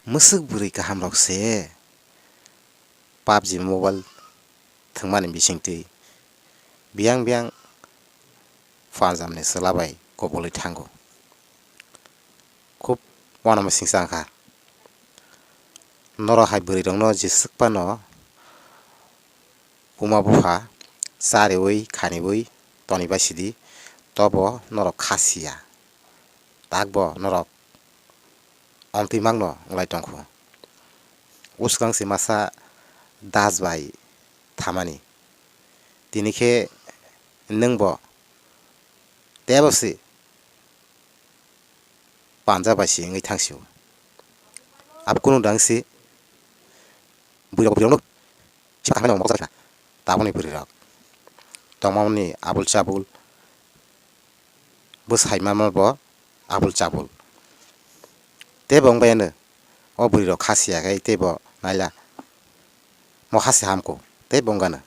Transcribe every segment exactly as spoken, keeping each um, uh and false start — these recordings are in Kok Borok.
Mwswk bwrwi kahamrok se PUBG mobile thwngmani bisingtwi biyang biyang panjabni chwla bai kobolwi thango. Khub uanama singsa wngkha. Norok hai bwrwirokno jeswk phano buma bupha chariwi khaniwi tonibai sidi, tobo norok kha siya. Takbo norok omtwi mangno wngwi tongkhu. Uskang se masa das bai thamani. Tini khe nwngbo tebo se panja bai se wngwi thang sio. Abo kunu dang se bwrwi rok bwrwi rok no sima kaham no mokol jakha. Taboni bwrwi rok tongmani abul chabul bwsai mama bo abul chabul. Tebo wngbai ano o bwrwi rok kha siya khai tebo naila mo kha se hamkho tebo wngano.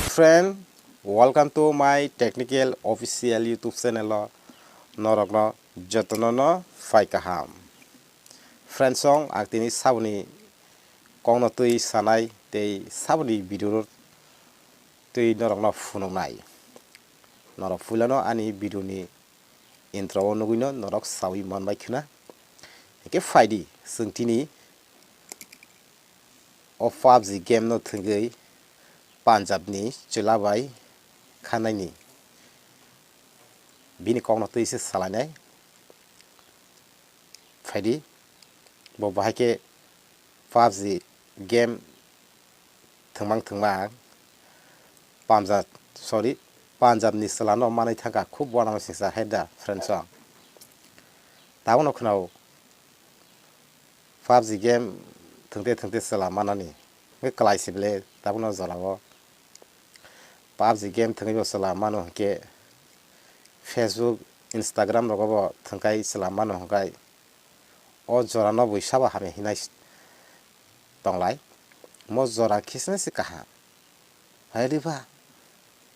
Friend, welcome to my technical official YouTube channel o norokno jotono no phai kaham. Friend song, ang tini saboni kokno twi sanai tei saboni video twi norokno phunuknai. Norok puilano ani video ni intro o nugwino norok sawi manbai khwna. Hwnkhe phaidi, chwng tini o PUBG game no thwngwi Punjab ni chwla bai khanaini bini kokno twi se salainai. Phaidi, bo bahai khe PUBG game thwngmang thwngmang Punjab, sorry, Punjab ni chwla no manwi thangkha, khub uanama singsa hai da friends o. Tabukno khwnao PUBG game thwngte thwngte chwla manani. Hwnkhe kwlai se bele tabukno jora o PUBG game thwngwi bo chwla mano hwnkhe Facebook, Instagram rogo bo thwngkhai chwla mano hwnkhe o jora no bui sabo hamya hinai tonglai. Mo jora khe se kaham. Hai di ba,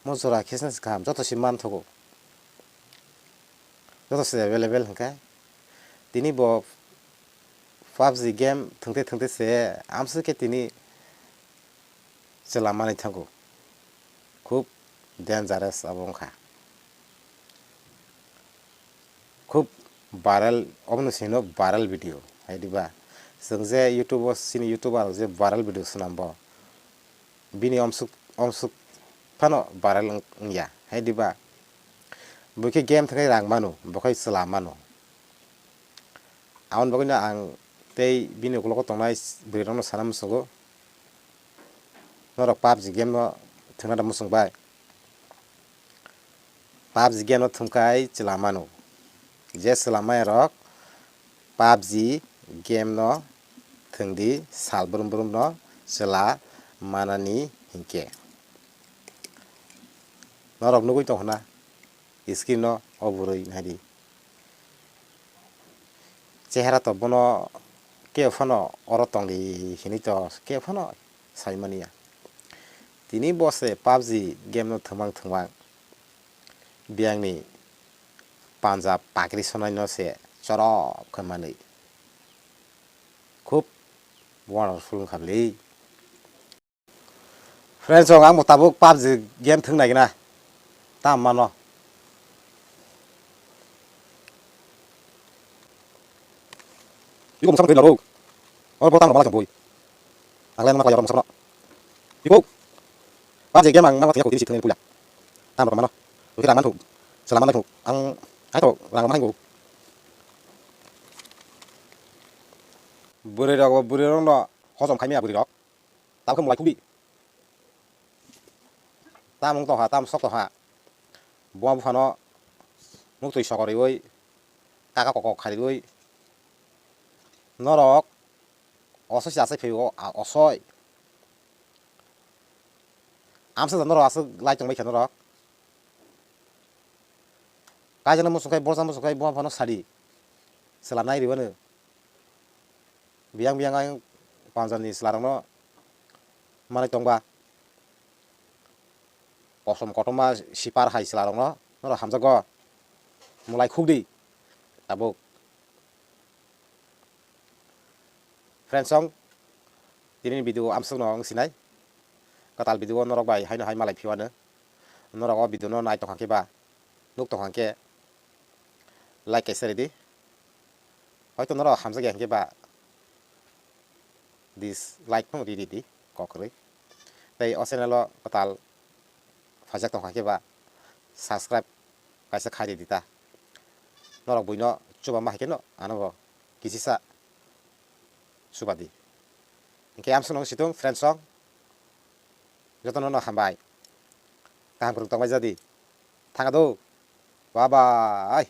mo jora khe se kaham, joto se manthogo. Joto se available hwnkhe. Tini bo PUBG game thwngte thwngte se amswk khe tini chwla manwi thango. Khub dangerous abo wngkha. Khub viral, obono sino viral video, hai di ba? Chwng je YouTube o, chini YouTuber rok je viral video swnam bo, bini omswk, omswk phano viral wng-, wngya, hai di ba? Bo khe game thangwi rang mano, bo khai chwla mano. Aboni bagwino ang tei bini ukologo tongnai bwrwi rokno sana muchungo, norok PUBG game no thwngna da muchung bai. PUBG game no thwngkhai chwla mano. Je chwla maya rok PUBG game no thwngdi sal brum brum no chwla manani hinkhe. Norok nugwi tong hwna screen no o bwrwi naidi. Chehara to bono kebo phano oro tongdi hinwi to kebo phano sai manya. Tini bo se PUBG game no thwngmang thwngmang biyangni panja pakri sonai no se chorop khe manwi. Khub wonderful wngkha bwlwi. Friends, ang bo tabuk PUBG game thwng nai gina. Tam mano. Iko musang thwina rok. Or bo tam rok malak boi. Ang lai nang kaya rok musang no. Iko. PUBG game ang nang thwina ko tiri si thwng pula. Tam rok mano. Iko rang man thuk. Selaman thuk. Ang ai to rang man go. Bwrwi rok, bwrwi rok no hojom khaimya bwrwi rok. Tabuk khe mwlai khukdi. Tam wng tongkha, tam sok tongkha. Buma buphano muktwi sokoriwi, kaka kokok khariwi. Norok osoi se achai phaiwi o, a, osoi. Amsa norok aswk lai tongbai kha norok. Kaisa no muchung khai, borsa muchung khai, buma buphano sadi. Chwla nai rwmano. Biyang biyang ang panjani chwlarokno manwi tongba. Kosom kotorma sipar hai chwlarokno norok hamjakgo. Mwlai khukdi tabuk. Friends song, tini ni video amsuk no wng sinai. Kwtal video o norok bai haino hai malai phiwano. Norok o video no nai tongkha khe ba, nuk tongkha khe like kaisa ridi. Hoito norok hamjak ya hwnkhe ba dislike phano ridi di kok kwrwi. Tei o channel o kwtal phaijak tongkha khe ba subscribe kaisa khai ridi ta. Norok buino chuba ma hai khe no ano bo kisisa chuba di. Hinkhe amsuk no situng friends song. Jotono no hambai. Kaham kwrwng tongbai jadi. Thanga do. Bye bye.